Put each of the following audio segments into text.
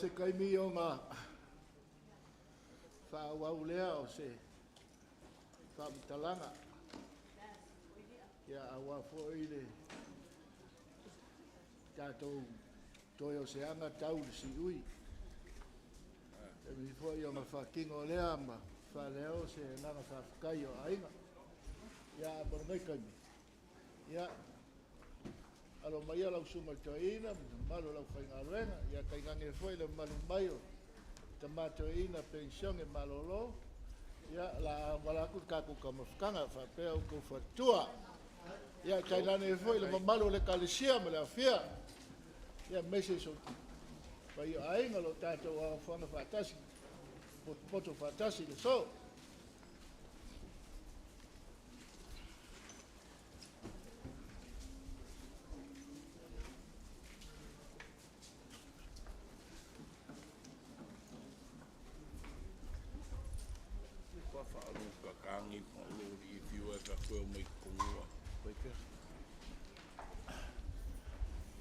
se taimi ona faaauau lea o se faamatalaga. Ia aua foi le tatou toe o se aga tau le siui. E foi ona faatino lea ma faaleo se agaga faafetai o aiga. Ia mo lenei taimi, ia alo mai ia lau susuga i le toeaina ma le mamalu o le aufaigaluega, ia tainane foi le mamalu mai o tama toeaina penisione malolo, ia la auala atu le tatou taumafataga faapea outou faletua. Ia tainane foi le mamalu o le Ekalesia ma le aofia, ia aemaise so paia o aiga o lo o tatou aofaga faatasi, potopoto faatasi i le aso.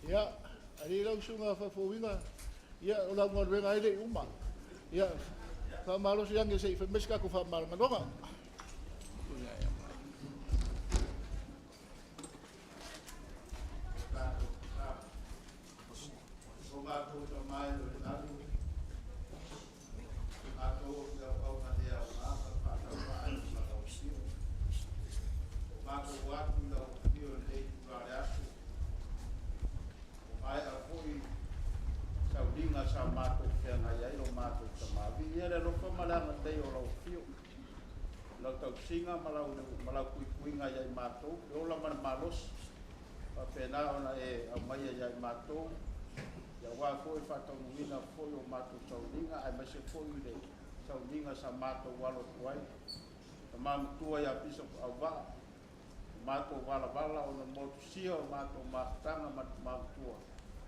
Ia, alii lau susuga faafouina, ia o lau galuega e le i uma. Ia, faamalosi ane se i fai mai se tatou faamalamalamaga. O matou tama e o i le lagi, o matou o se auauna le aoga ma le faatauvaa i luma o lau afio. Ua matou o atu i lau afio i lenei itula o le aso, ua maea foi sauniga sa matou feagai ai lo matou Tama. Viia le alofa ma le agalelei o lau afio, lau tausiga ma lau puipuiga ia i matou, le ola ma le malosi, faapena ona e aumaia ia i matou, ia aua foi le faataunuuina foi o matou sauniga, aemaise foi le sauniga sa matou alo atu ai. Tama matua ia Bishop Auvaa, o matou valavala ona motusia o matou mafutaga ma le tama matua.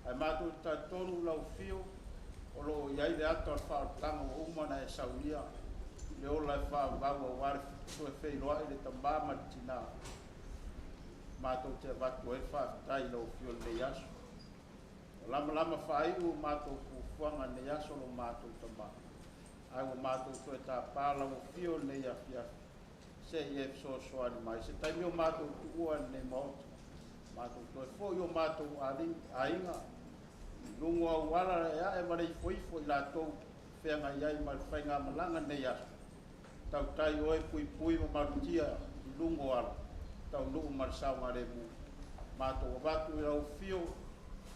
Ae matou te talitonu lau afio o lo o i ai le ata o le faaolataga ua uma ona e saunia le ola e faavavau aua le toe feiloai le tama ma le tina. Matou te avatu ai le faafetai i lau afio i lenei aso. Ua lamalama faaiu o matou fuafuaga i lenei aso lo matou tama. Ae ua matou toe tapa lau afio i lenei afiafi se i e fesoasoani mai. Se taimi o matou tuua i lenei maota, matou toe foi o matou aiga, i luga o auala e ae ma le ifoifo i latou feagai ai ma le faigamalaga lenei aso. Tautai oe puipui ma malutia i luga o ala, taunuu ma le saogalemu. Matou avatu i lau afio,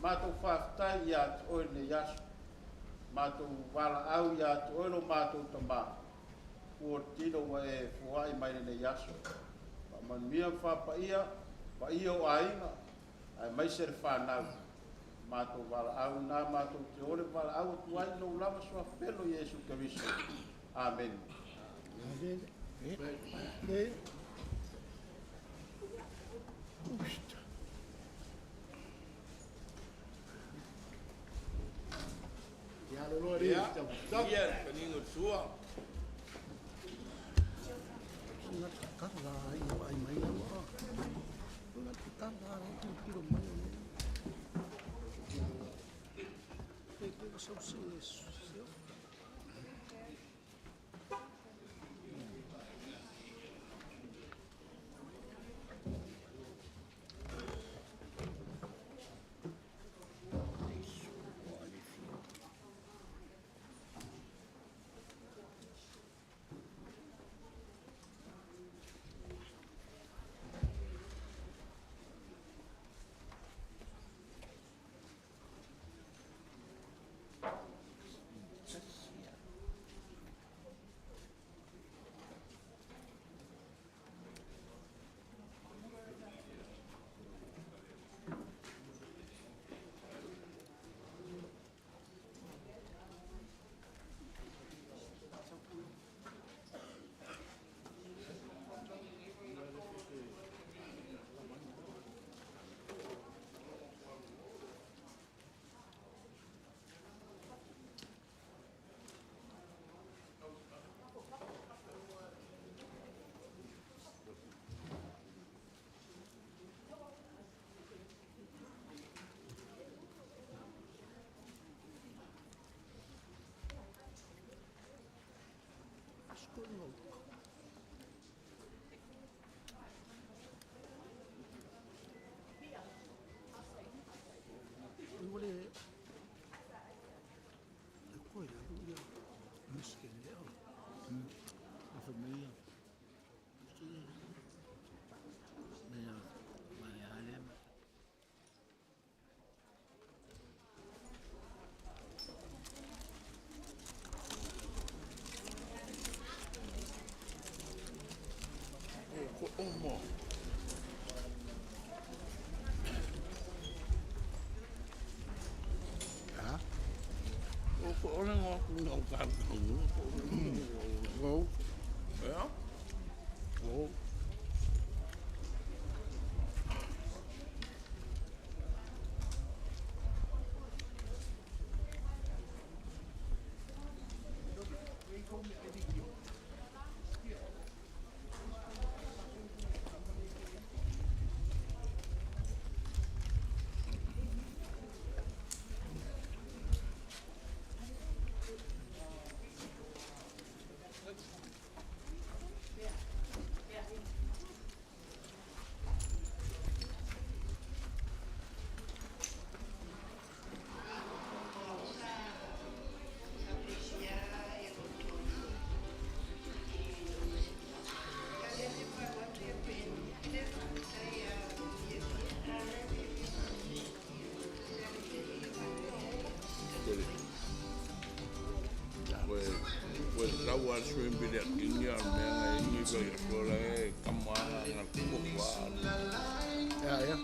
matou faafetai ia te oe lenei aso. Matou valaau ia te oe lo matou tama, ua tino ua e foai mai lenei aso. Faamanuia ma faapaia, paia o aiga, aemaise le fanau. Matou valaau na matou te ole valaau atu ai lou lava suafelo Iesu Keriso. Amen. Amen. Ia loloa li, tau. Ia, paningo sua. Tala ai o ai mai ua. Nga tala ai tu tiro mai o le. E te sau se se. Siko i gauta. Oi wale e koe alu ia miske leo. La familia. Mea, mea alema. Ko omo. Ha? O ko ole ngo ku no ka ka ngo ko. Go. Ya. Go. Koe tau a sui mbili a kingi a mea ngai ngi ko i sola e kamala nga kuko kwa. Ya, ya.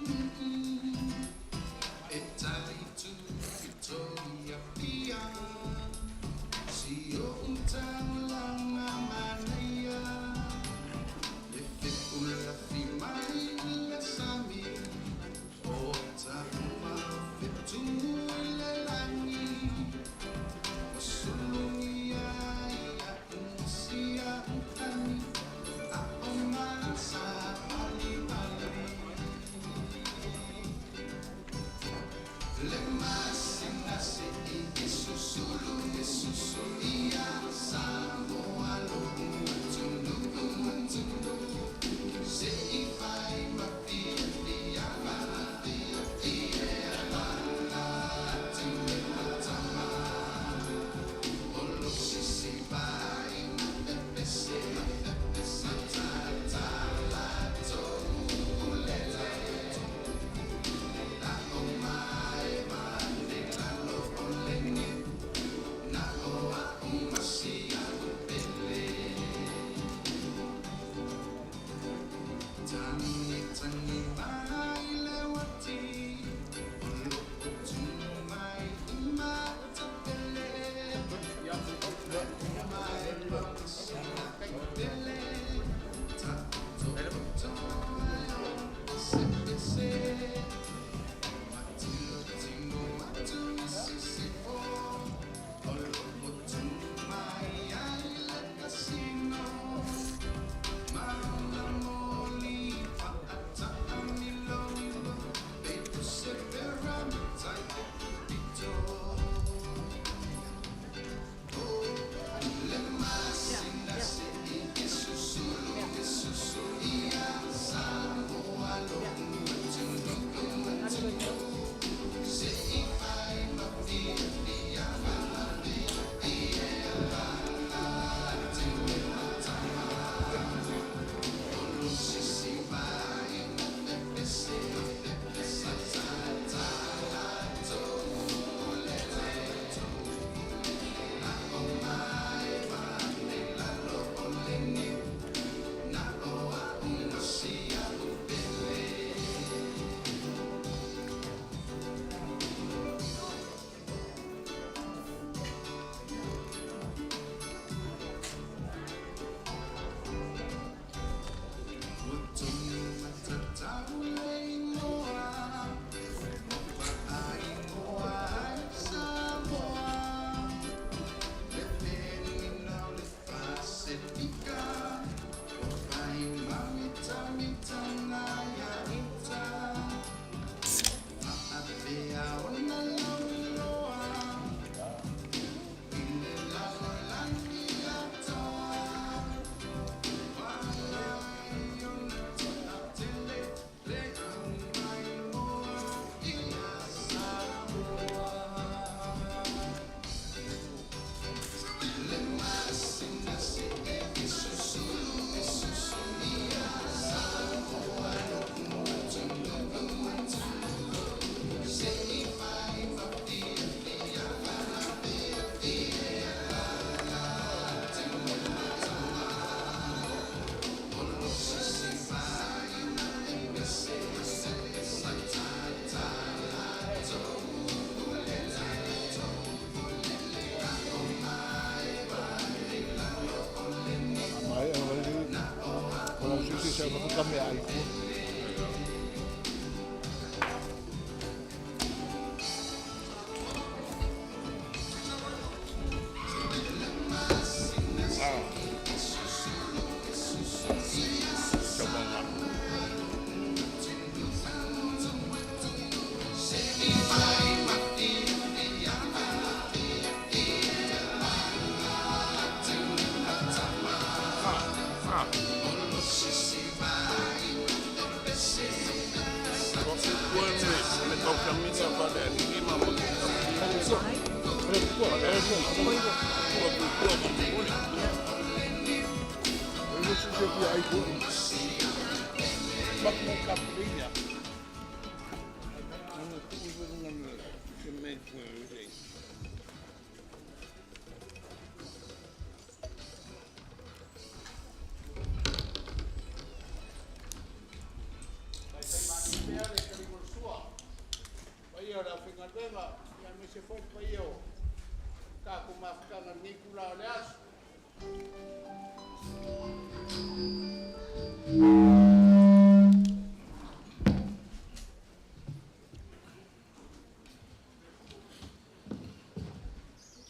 se se ma ka me ai ku.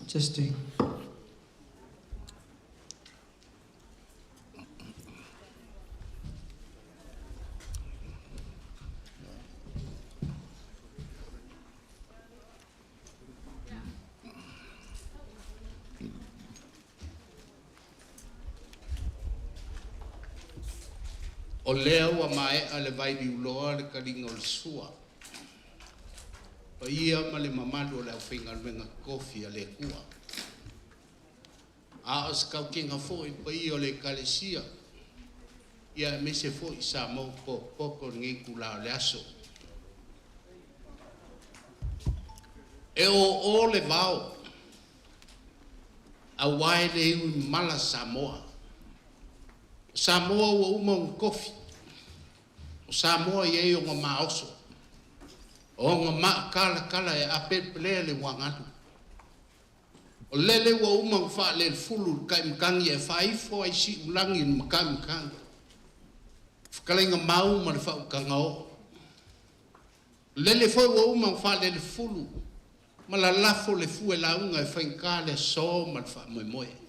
Testing. O lea ua maea le vailiuloa le taliga o le sua. Paia ma le mamalu o le aufaigaluega totofi a le Atua. A o se tautiga foi i le paia o le Ekalesia, ia aemaise foi Samoa ua potopoto i lenei itula o le aso. E o o le vao, aua e le iu i mala Samoa. O Samoa ua uma ona tofi, o Samoa e i ai ona maoso, o ona maa talatala e apelepelea le uagalu. O lele ua uma ona faalelefulu le taimatagi ae faaifo ai siulagi i le matamatagi, fetalaiga Mau ma le faautaga oo. O lele foi ua uma ona faalelefulu ma lalafo le fue lauga e faigata le aso ma le faamoemoe.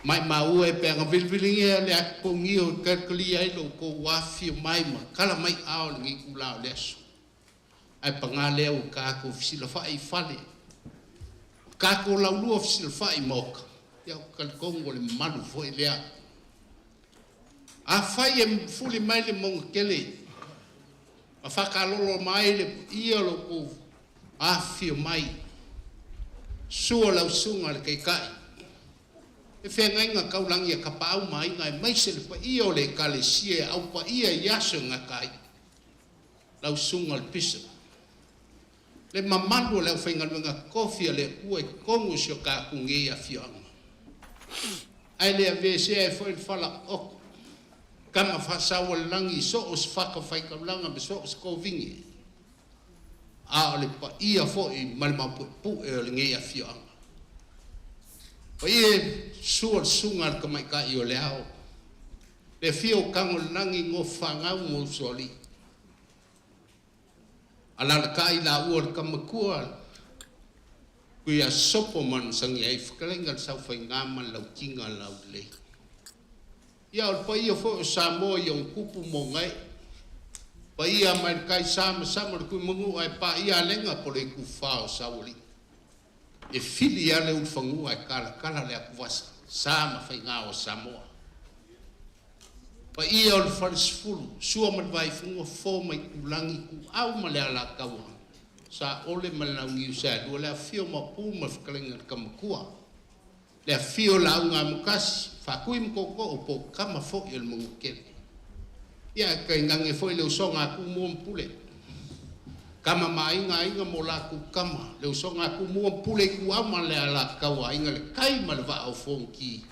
Maimau e pe ana viliviligia le atu e talitalia ai lo outou afifio mai ma tala mai ao lenei itula o le aso. Ae paga lea ua tatou fesilafai i fale, ua tatou laulua fesilafai i maota, ia ou te talitonu o le mamalu foi lea. Afai e fuli mai le mauga tele ma faatalolo mai le paia o lo outou afifio mai, susu lau Susuga i le Taitai, le Feagaiga Taulagi a Tapaau ma Aiga aemaise le paia o le Ekalesia e aupaia i aso e gata ai, lau Susuga i le Bishop, le mamalu o le aufaigaluega totofi a le Atua i totonu o si o tatou nei afioaga. Ae le aveesea ai foi le falaooto, tama faasaualelagi i so o se fatafaitaulaga ma so o se tovine, a o le paia foi ma le maupuepue o lenei afioaga. Paia e, susu o le susuga a le tamaitai o le ao, le afio o Tagolelagi Nofofagau ma Usoalii, alalatai laua o le tamatua Tuiasosopo ma le Masagiai, fetalaiga i le Saufaiga ma le Lautina a le Laulelei. Ia o le paia foi o Samoa i ona tupu ma ona ee, paia mai le taisamasama o le Tuimanua ae paia alega po o le itufa o Saualii. E fili lava le ulufanua ae talatala le atuvasa, sa ma faiga o Samoa. Paia o le Falesefulu, Sua ma le Vaifanua, Fofo ma Aitulagi, Ituau ma le Alataua, Saole ma le Launiu Saelua, le afifio o Maopu ma le Fetalaiga i le Tamatua, le afifio o Lauga a Amotasi, Faatui ma Tootoo po o Tama foi o le Manuatele. Ia ae tainane foi le usoga a Tumua ma Pule, Tama ma Aiga, Aiga ma o latou Tama, le usoga a Tumua ma Pule, Ituau ma le Alataua, Aiga i le Tai ma le Vaa o Fonoti,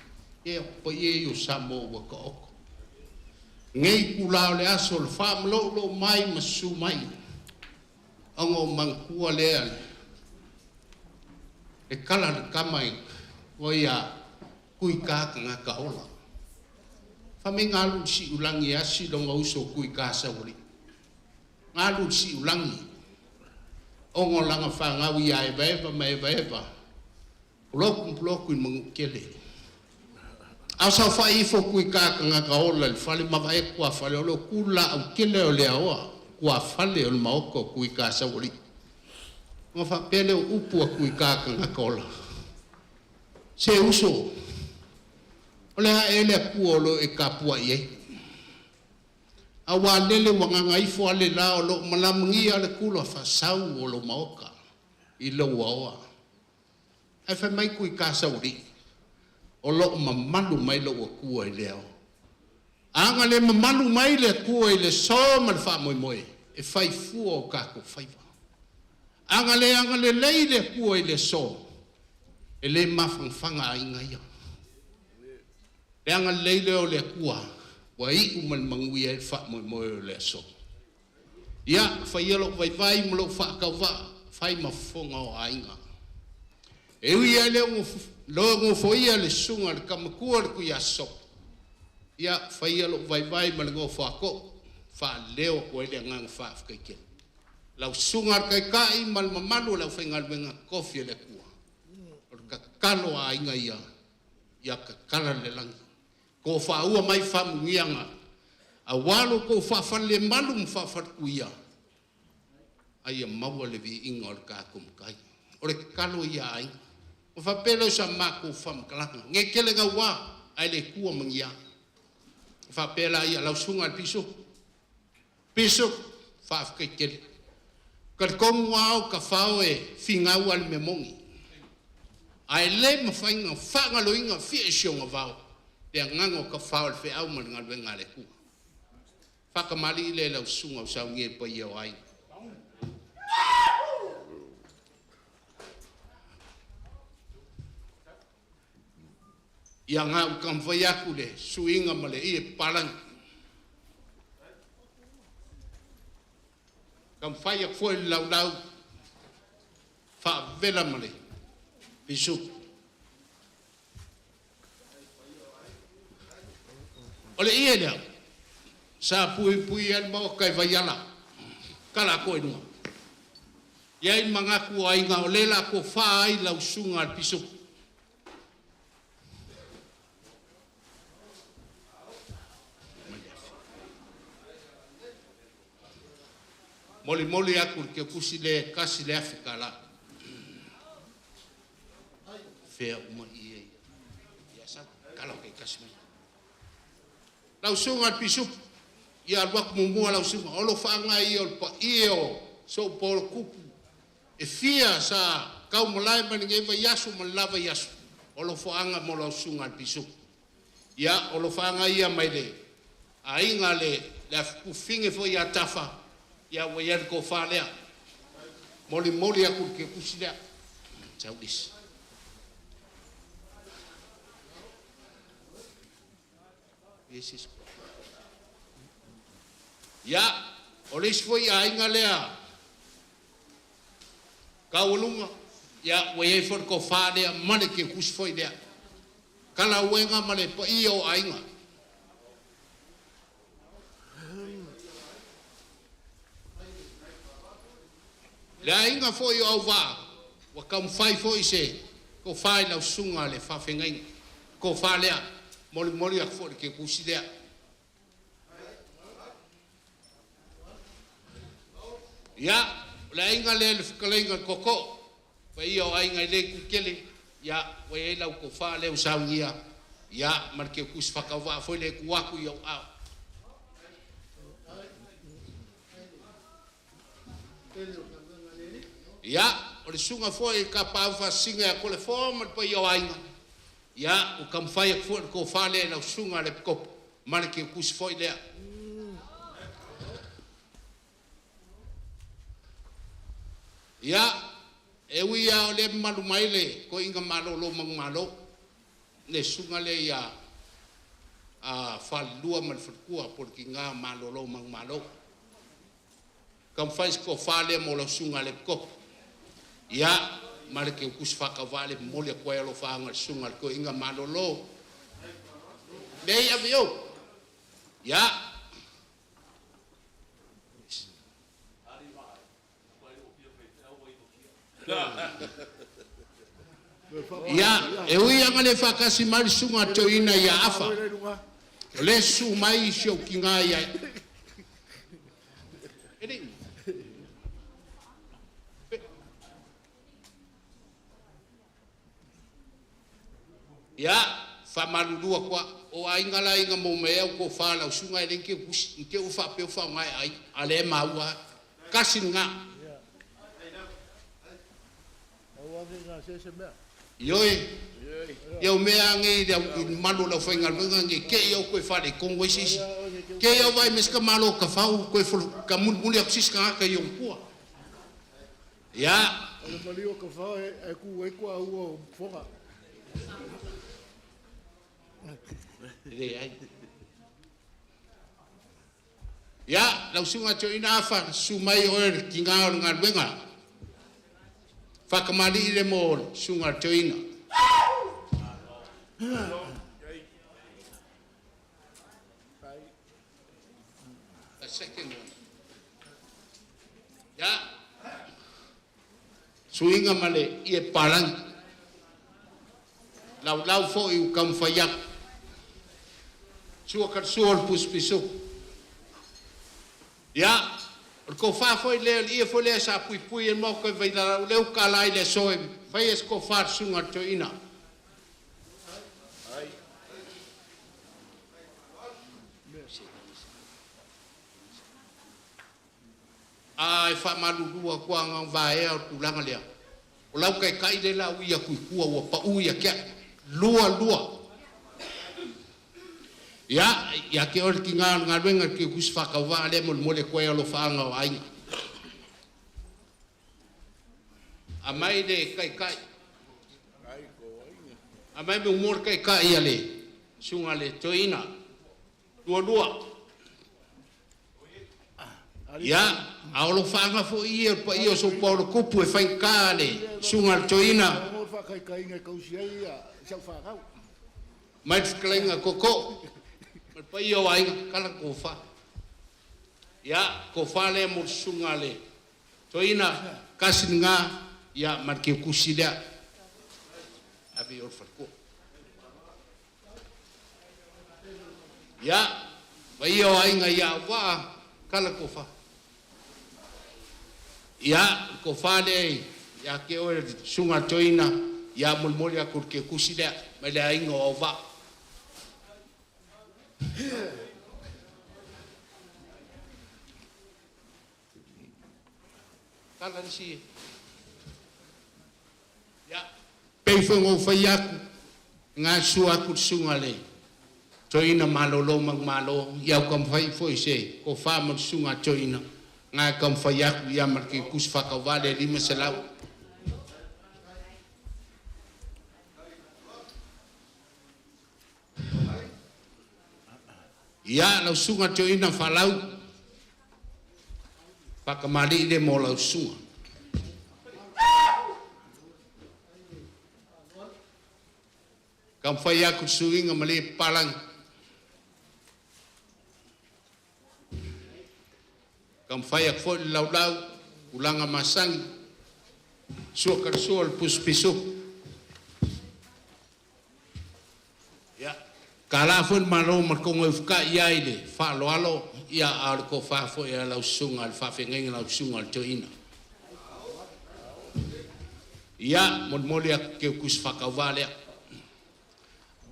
ia o paia ia o Samoa ua taoto. Nei itula o le aso o le faamalou mai ma susu mai, ona o manatua lea le tala a le tama i o ia Tuita tagata ola. Fai mai na alu i le siulagi e asi lona uso o Tuikasaualii. Na alu i le siulagi ona o lana fanau ia Evaeva ma Evaeva, Pulotu ma Pulotu i le Manuatele. A o saofai ifo Tuika tagata ola i le fale ma vaai atu tuafale o lo o tu le laau tele o le aoa tuafale o le maota o Tuikasaualii. Ona faapea lea o upu a Tuika tagata ola, se uso, o le a ea le Atua o lo o e tapuai ai? Aua lele ua gagaifo lava le la o lo o malamagia le tula faasau o lou maota i lou aoa. Ae fai mai Tuikasaualii, o lo o mamalu mai lou Atua i le ao. A na le mamalu mai le Atua i le aso ma le faamoemoe, e fai fua o tatou faiva. A na le agalelei le Atua i le aso, e le mafanafana aiga ia. Le agalelei lea o le Atua ua iu ma le manuia ai le faamoemoe o le aso. Ia, fai ia lou vaivai ma lou faatauvaa, fai ma fofoga o aiga. E ui lava i le nofoia le susuga i le tama matua le Tuiasosopo, ia fai ia lou vaivai ma le nofo a too, faaleo atu ai le agaga faafetai tele. Lau susuga i le Taitai ma le mamalu o le aufaigaluega totofi a le Atua, o le tatalo a aiga ia, ia tatala le lagi, tofaaua mai faamanuiaga aua lo outou faafalelemalu ma faafaletuluia, a ia maua le viiga o le tatou Matai. O le tatalo ia a aiga. Ona faapea lea o sa matou faamatalaga, ne i tele naua, ae le tuua magia. Ona faapea laia, lau susuga i le Pisupo, Bishop, faafetai tele. Talitonu lava o Tafao e finau lava i le mea moni. Ae le mafai ona faagaloina fia i si ona vao le agaga o Tafao i le feau ma le galuega a le Atua. Faatamalii lea i lau susuga o saunia i le paia o aiga. Ia na ua taumafai atu le suiga ma le ie papalagi. Taumafai atu foi le laulau faavela ma le pisupo. O le ie lea, sa puipui ai le maota i Vaiala, tala atoa i luga. I ai le manatu o aiga o lea o le a tofa ai lau susuga i le pisupo. Molimoli atu le keukusi lea e $1,000. Fea uma i e ia sau, tala o kasi mai. Lau susuga i le pisupo, ia alu atu muamua lau susuga, o alofaaga ia o le paia o Soupol tupu e fia sa taumalae mai lenei vaiaso ma le la vaiaso, o alofaaga mo lau susuga i le pisupo. Ia, o alofaaga ia mai le aiga le afufine foi ia Tafa, ia ua i ai le tofa lea. Molimoli atu le keukusi lea. Saulisi. Ia, o le isi foi aiga lea taualuga, ia, ua i ai foi le tofa lea ma le keukusi foi lea. Talauega ma le paia o aiga. Le aiga foi o Auvaa, ua taumafai foi se tofa i lau susuga le faafeagaiga. Tofa lea, molimoli atu foi le keukusi lea. Ia, o le aiga lea le fetalaiga i le tootoo, paia o aiga i le itu tele, ia, ua i ai lau tofa lea ua saunia, ia, ma le keukusi faatauvaa foi lea e tuu atu i ou aao. Ia, o le susuga foi i le Tapaau Faasisina ia Toleafoa ma le paia o aiga, ia, ua taumafai atu foi le tofa lea i lau susuga i le Epikopo ma le keukusi foi lea. Ia, e ui lava o lea e mamalu mai le toeaina malolo manumalo, le susuga lea ia a Falelua ma le faletua po o le tina malolo manumalo. Taumafai se tofa lea mo lau susuga i le Epikopo. Ia, ma le keukusi faatauvaa le momoli atu ai alofaaga i le susuga i le toeaina malolo. Leai, ave i o. Ia. Ia, e ui aga le faatasi mai le susuga a le toeaina ia Afa, o lea e susu mai si ou tina ia... E le i... Ia, faamalulu atu lava, o aiga la ia na maua mai ai au tofa lau susuga e leai ni teutusi, ne i te i ua faapea ua faaaoga e aiga, a o lea e maua lava. Tasi lena. Ioe, ia o mea lava nei i le mamalu o le aufaigaluega ne i te i ua toe faaletonu ai se isi. Te i lava ua vaai mai se tamaloa tafau ua toe tamulimuli atu se isi tagata i ona tua. Ia. O le maliu o Tafao e tu ai tuaua o Fogaa. Leai. Ia, lau susuga Toeaina Afa, susu mai oe le tiga o le galuega. Faatamalii le mo le susuga a le toeaina. The second one. Ia, suiga ma le ie palangi. Laulau foi u taumafai atu. Sua ka sua o le pusi pisuku. Ia, o le tofa foi lea, o le ie foi lea sa puipui i le maota i Vailalau, lea ua tala ai le aso e fai ai se tofa a le susuga a le toeaina. A e faamalulu atu lava na o vaea o le tulaga lea. O lau taitai lea o le a ui atu i tua ua pau ia te au. Lua, lua. Ia, ia te oe le tiga o le galuega i le teutusi faatauvaa lea e molemole atu ai alofaaga o aiga. Aumai le taitai. Aumai muamua le taitai a le susuga a le toeaina. Lua, lua. Ia, a o alofaaga foi ia o le paia o Sopua o le Tupu e faigata le susuga a le toeaina. Mai le fetalaiga Toto ma le paia o aiga, tala tofa. Ia, tofa lea mo le susuga a le toeaina, tasi lena, ia ma le teutusi lea. Ave i o le faletua. Ia, paia o aiga ia Auvaa, tala tofa. Ia, le tofa lea ia te oe le susuga a le toeaina, ia molimoli atu le teutusi lea mai le aiga o Auvaa. Tala le isi. Ia, pei foi ona ou fai atu, gasua atu le susuga a le toeaina malolo manumalo, ia ou taumafai foi se tofa ma le susuga a le toeaina, na e taumafai atu ia ma le teutusi faatauvaa lea 500. Ia, lau susuga toeaina Falau, faatamalii le mo lau susuga. Taumafai atu le suiga ma le papalangi. Taumafai atu foi le laulau, tulaga masani, sua ka sua o le pusi pisuku. Ia, tala foi le Malo ma le tonga ufukai ai le faaaloalo, ia a o le tofa foi a lau susuga le faafeagaiga lau susuga le toeaina. Ia, molimoli atu teutusi faatauvaa lea.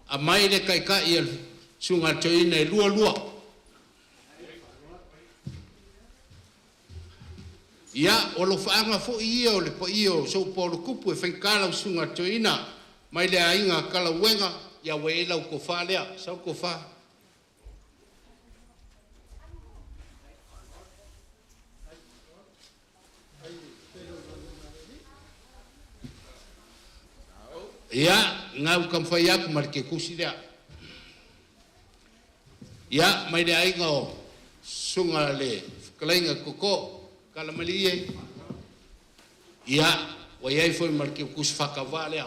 Aumai le taitai a le susuga a le toeaina e lua lua. Ia, o alofaaga foi ia o le paia o Soupua o le Tupu e faigata lau susuga i le toeaina mai le aiga Talauega, ia ua i ai lau tofa lea, sau le tofa. Ia, na ua taumafai atu ma le teutusi lea. Ia, mai le aiga o susuga le fetalaiga Toto, Kalamalie. Ia, ua i ai foi ma le teutusi faatauvaa lea.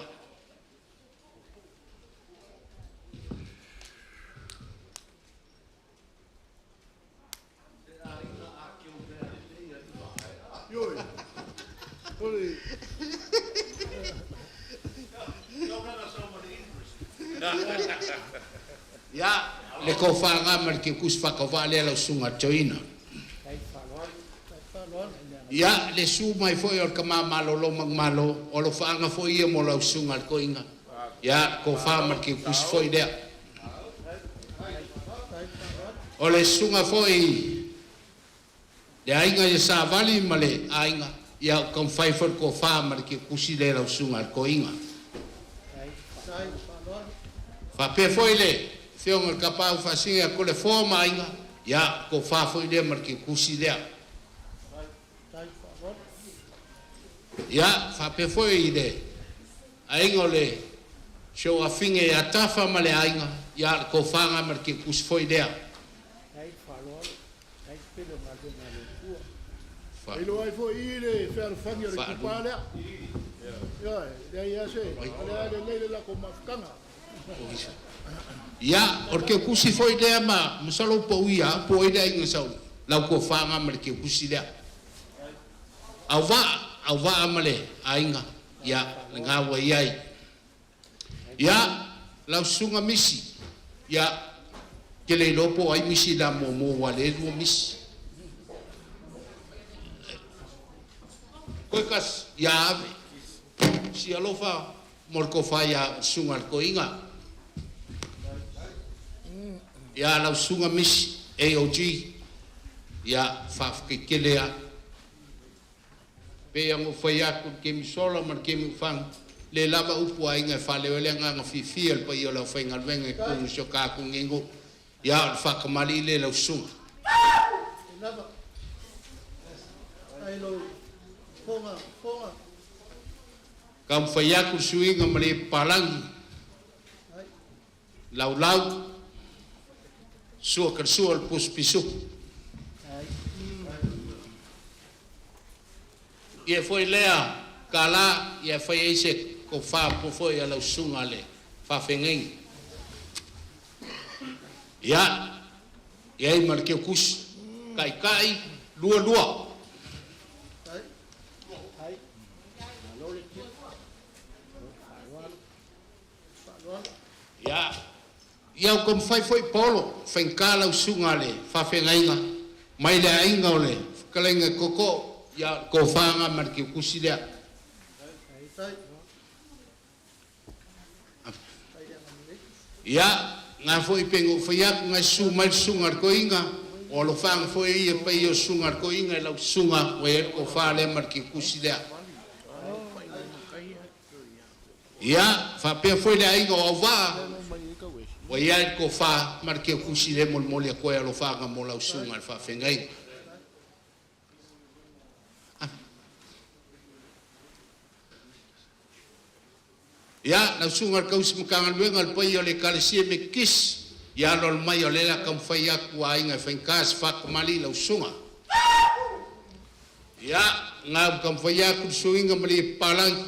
Ia, le tofaga ma le keukusi faatauvaa lea lau susuga i le toeaina. Ia, le susu mai foi o le tama malolo manumalo, o alofaaga foi ia mo lau susuga i le toeaina. Ia, le tofa ma le keukusi foi lea. O le susuga foi le aiga ia Savali ma le aiga, ia o taumafai foi le tofa ma le keukusi lea lau susuga i le toeaina. Faapea foi le afioga i le Tapaau Faasigi ia Toleafoa ma aiga, ia, tofa foi lea ma le keukusi lea. Ia, faapea foi le aiga o le si ou afine ia Tafa ma le aiga, ia, le tofaga ma le keukusi foi lea. Iloa ai foi i le fealofani o le itupa lea. Ioe, leai lava se, o le a lelei le latou mafutaga. Ia, o le keukusi foi lea ma masalo po o ia po o ai le aiga sa lau tofaga ma le keukusi lea. Auvaa, Auvaa ma le aiga, ia, lena ua i ai. Ia, lau susuga Misi, ia, ou te le iloa po o ai Misi la muamua aua o lea e lua Misi. Toe tasi, ia ave. Si alofa mo le tofa ia susuga i le toeaina. Ia lau susuga Misi AOG, ia faafetai tele lava. Pei ona ou fai atu i le taimi sola ma le taimi ua fano, le lava upu a aiga e faaleo ai le agaga fiafia i le paia o le aufaigaluega i totonu o si o tatou nei nuu. Ia, o le faatamalii lea i lau susuga. Taumafai atu le suiga ma le papalagi, laulau, sua ka sua o le pusi pisuku. Ia foi lea tala, ia fai ai se tofa po foi a lau susuga le faafeagaiga. Ia, i ai ma le keukusi, taitai, lua lua. Ia, ia ua taumafai foi Paolo, faigata lau susuga le faafeagaiga mai le aiga o le fetalaiga i Tootoo, ia o le tofa ma le keukusi lea. Ia, ngā foi pe ngō whai atu ngai susu mai le susuga le toeaina, o alofaga foi ia paia o susuga le toeaina i lau susuga ua i ai le tofa lea ma le keukusi lea. Ia, faapea foi le aiga o Auvaa, ua i ai le tofa ma le keukusi lea e molimoli atu ai alofaga mo lau susuga i le faafeagaiga. Ia, lau susuga i le tausi Matagaluega le paia o le Ekalesia Metotisi, ia aloalo mai o lea o le a taumafai atu aiga e faigata se faatamalii i lau susuga. Ia, na ua taumafai atu le suiga ma le papalagi.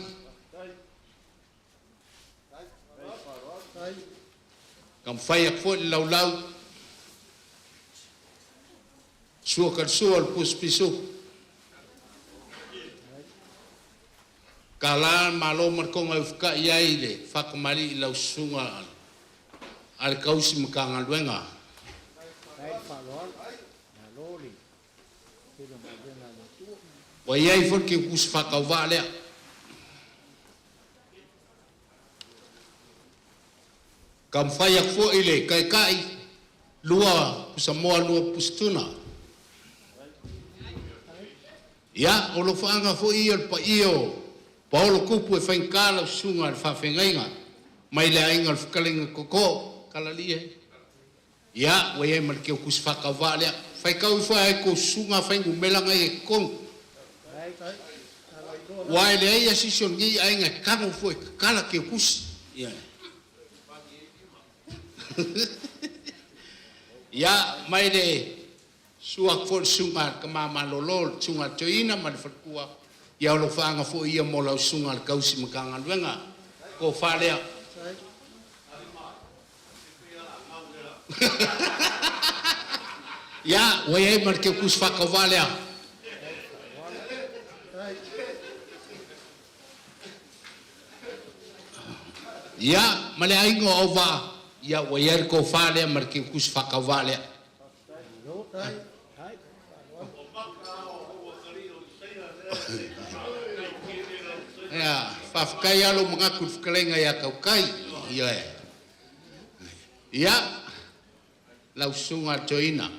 Taumafai atu foi le laulau, sua ka sua o le pusi pisuku. Tala malo ma le toga e ufukai ai le faatamalii i lau susuga a le tausi Matagaluega. Ua i ai foi le keukusi faatauvaa lea. Taumafai atu foi le taitai, lua pusamoa, lua pusatuna. Ia, o lofaaga foi ia o le paia o Paolo Tupu e faigata lau susuga i le faafeagaiga mai le aiga o le fetalaiga Tootoo, Kalalia. Ia, ua i ai ma le keukusi faatauvaa lea. Faitau ifo ai kou susuga fuainumera na ia i totonu. Aua e leai lava se isi o lenei aiga e tago fua e tatala keukusi. Ia. Ia, mai le susu atu foi le susuga a le tama malolo, le susuga a le toeaina ma le faletua, ia alofaaga foi ia mo lau susuga i le tausi Matagaluega. Tofa lea. Ia, ua i ai ma le keukusi faatauvaa lea. Ia, ma le aiga o Auvaa. Ia ua i ai le tofa lea ma le keukusi faatauvaa lea. Ia, faafetai lava lou manatu i le fetalaiga ia Tautai. Ioe. Ia, lau susuga i le Toeaina,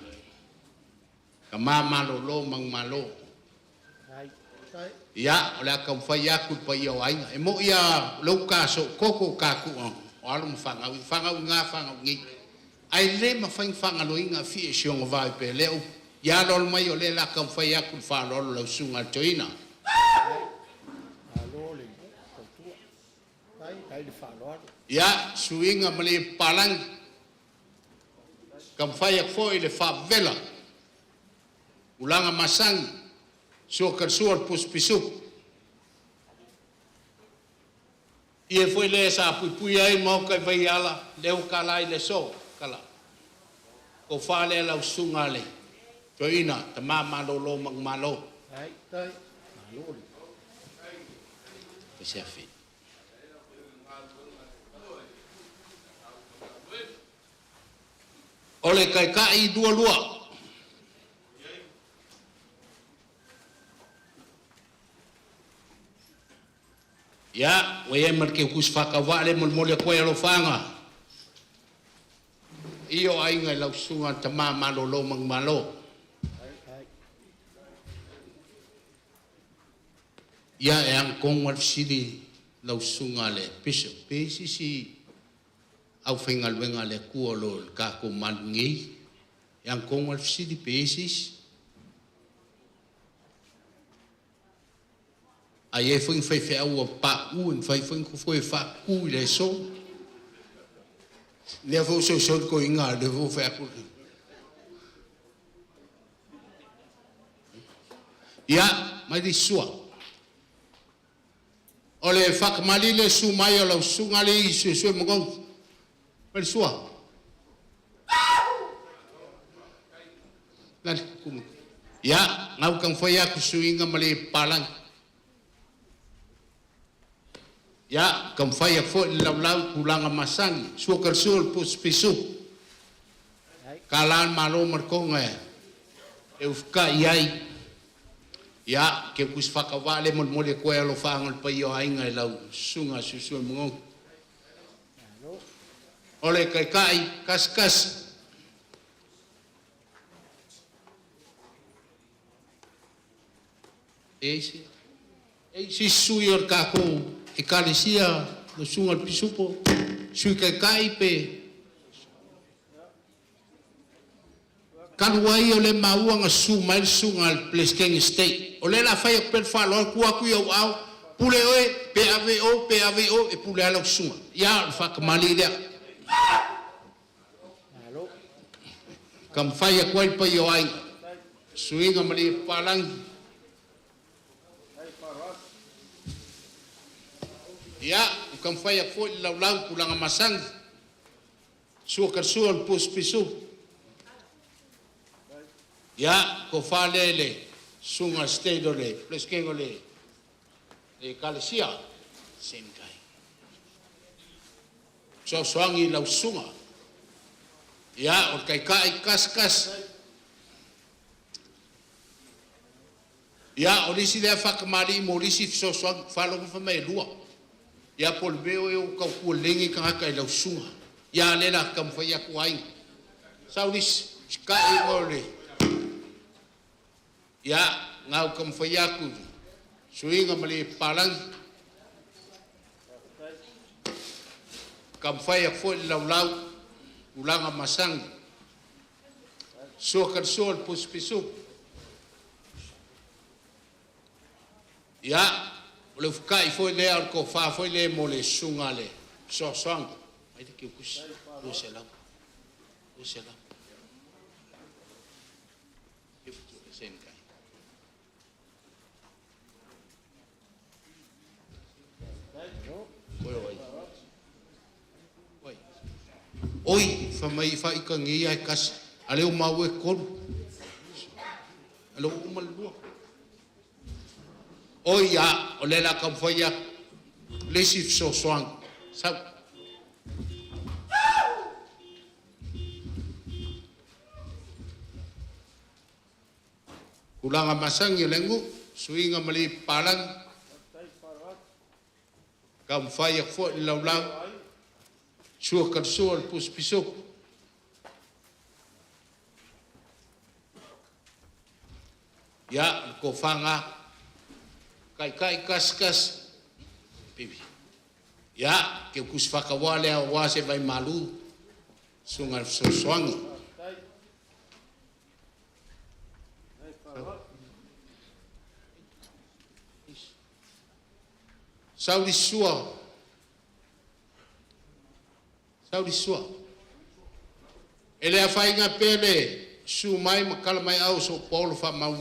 tama malolo manumalo. Ia, o le a taumafai atu le paia o aiga. E moni lava o lea ua ta sootoko tatou o alo ma fanau, fanau i ina, fanau i inei. Ae le mafai ona faagaloina afio i si ona vao e pei o lea upu. Ia aloalo mai o lea o le a taumafai atu le faaaloalo i lau susuga i le Toeaina. Ia, suiga ma le papalagi, taumafai atu foi le faavela, tulaga masani, sua sua le pusi pisupo. Ia foi le sa puipui ai maoka i vaiala, lea ua tala ai le aso. Tala. Tofa lea lau susuga le Toeaina, tama malolo manumalo. Se afi. O le taitai lua lua. Ia, ua i ai ma le keukusi faatauvaa le molimoli atu ai alofaaga. I o aiga i lau susuga le tama malolo manumalo. Ia e agatonu lava le fesili lau susuga le Bishop, pe i ai se isi aufaigaluega a le Atua o lo o i le tatou malu nei? E agatonu lava le fesili pe i ai se isi? A i ai foi ni faifeau ua pauu e mafai foi ona toe faatutu i le aso. Lea foi ua soisoi le toeaina, lea foi ua fai atu. Ia, mai le sua. O le faakamali le susu mai o lau susuga le i suesue manogi. Mai le sua. Lale, kuma. Ia, ngau taumafai atu suiga ma le palangi. Ia, taumafai atu foi le laulau tulaga masani. Sua ka sua le pusi pisu. Ka la le malo ma le toga e ufukai ai. Ia, ke kusi whakawā le molimoli e koe alofaaga o le paia o aiga i lau susuga Suesue Magogo. O le taitai kasikasi. E isi, e isi sui o le tatou ekalesia, le susuga i le pisupo, sui taitai pe talu ai o le maua na susu mai le susuga i le Peresetene State. O lea la fai atu pea le faaaloalo tuu atu i au ao, pule oe, pe ave i o, pe ave i o, e pule lava lau susuga. Ia, o le faatamali lea. Taumafai atu ai le paia o aiga. Suiga ma le papalagi. Ia, ua taumafai atu foi le laulau tulaga masani. Sua ka sua le pusi pisu. Ia, tofa lea i le susuga state o le Peresetene o le ekalesia. Same guy. Soasoagi i lau susuga. Ia, o le taitai kasikasi. Ia, o le isi lea faakamali'i mo le isi fesoasoani, faalogo fai mai e lua. Ia, po o le mea o e ua tautua lelei nei tagata i lau susuga. Ia, lea la taumafai atu aiga. Saulisi, sikai o le... Ia, ngau taumafai atu suiga ma le papalagi. Taumafai atu foi le laulau, tulaga masani. Sua ka sua le pusi pisu. Ia, o le ufukai foi lea o le tofa foi lea mo le susuga le fesoasoani. Mai le kiukusi, 200. 200. Give it to the same guy. Oi, oi. Oi. Oi, fa mai fa ikangi ai kasi. Ale o mau e kolu. Ale o uma le lua. Oi ia, o le la taumafai atu. Le isi fesoasoani. Sau. Tulaga masani o le aganuu, suiga ma le papalagi, taumafai atu foi le laulau, sua talasua le pusi pisupo. Ia, le tofaga, taitai tasi tasi, pipi. Ia, ke kusi whakawa lea o se vai malu, sunga le fesoasoani. Sauli sua, sauli sua. E le afaina pele su mai ma kala mai au so polo fa mau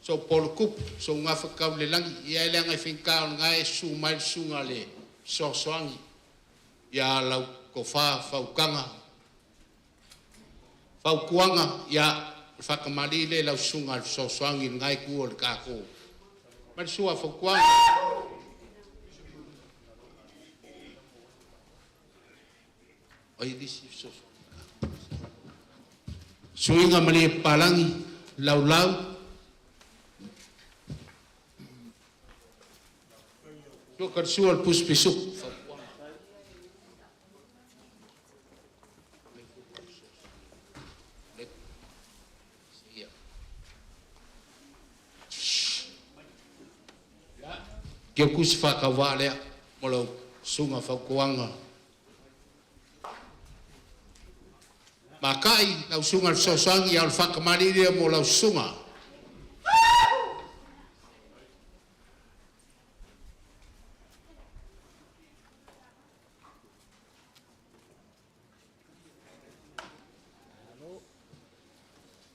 so polo kupu so ngafa kau le langi ia ele ngai finka o ngai su mai sunga le sosoangi ia lau kofa faukanga faukuanga ia whakamali le lau sunga le sosoangi ngai ku o le kako mai sua faukuanga ai disi soso suinga mali palangi lau lau sua sua le pusi pisuk. Kia kusi whakawā lea, mo lau sunga whakuanga. Makai, lau sunga le fesoasoani, ia o le whakamari lea mo lau sunga.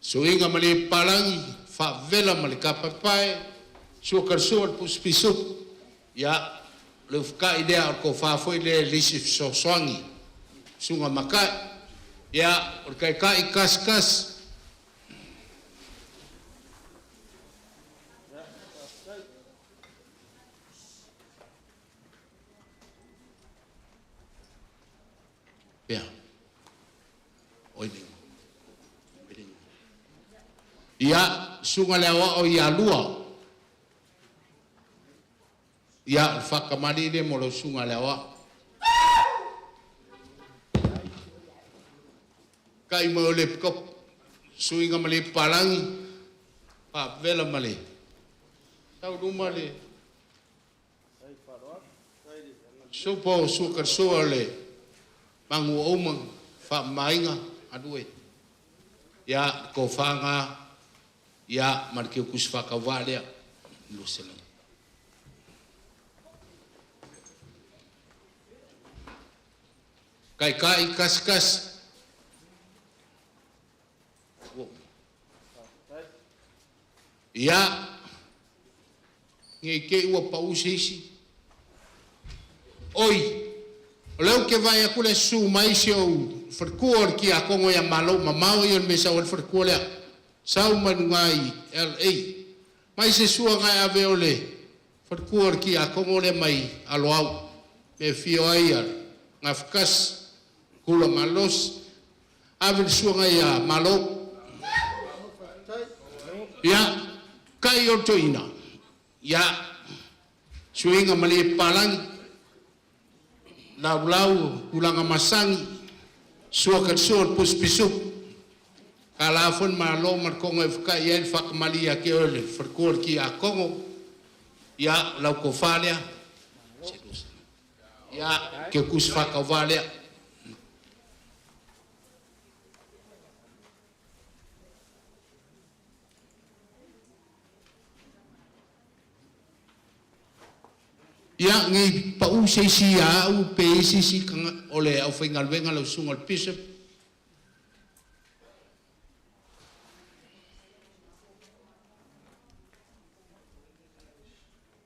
Suiga ma le palangi, whaavela ma le kapapae, sua karsua le pusipisu. Ia, le ufkai lea o ko whafoi le lisi fesoasoani. Sunga makai. Ia, o le kaikai kas kas. Pea. Oi lingo. Ia, sunga le awa o ia lua. Ia, whakamari le mo lau sunga le awa. Kai mo le kop, suinga ma le palangi, pa vela ma le. Tau luma le. Supo suka sua le mangu ouma wha mainga adue. Ia, ko whanga, ia, marke kusi whakawā lea, lusela. Kai kai kas kas. Ia, ngai ke ua pausi isi. Oi, o leo ke vai aku le su mai se o wharkua o ki a kongo ia malo mamao i o le mesa o le wharkua lea. Sau manunga i LA. Mai se sua ngai ave o le wharkua o ki a kongo le mai aloau. Me fio ai a ngā whakas, kula malos. Ave le sua ngai a malo. Ia, kai o toina. Ia, suinga mali palangi. Lau lau, kulanga masangi, sua ka sua le pusipisu. Ka la fon malo mar kongo e whakai ia le whakamali ia ke ole, wharkua ki a kongo. Ia, lau ko whalea. Ia, ke kusi whakawalea. Ia, ngai pau se isi a au pe isi isi kanga o le au whaingaluenga lau sunga le bishop.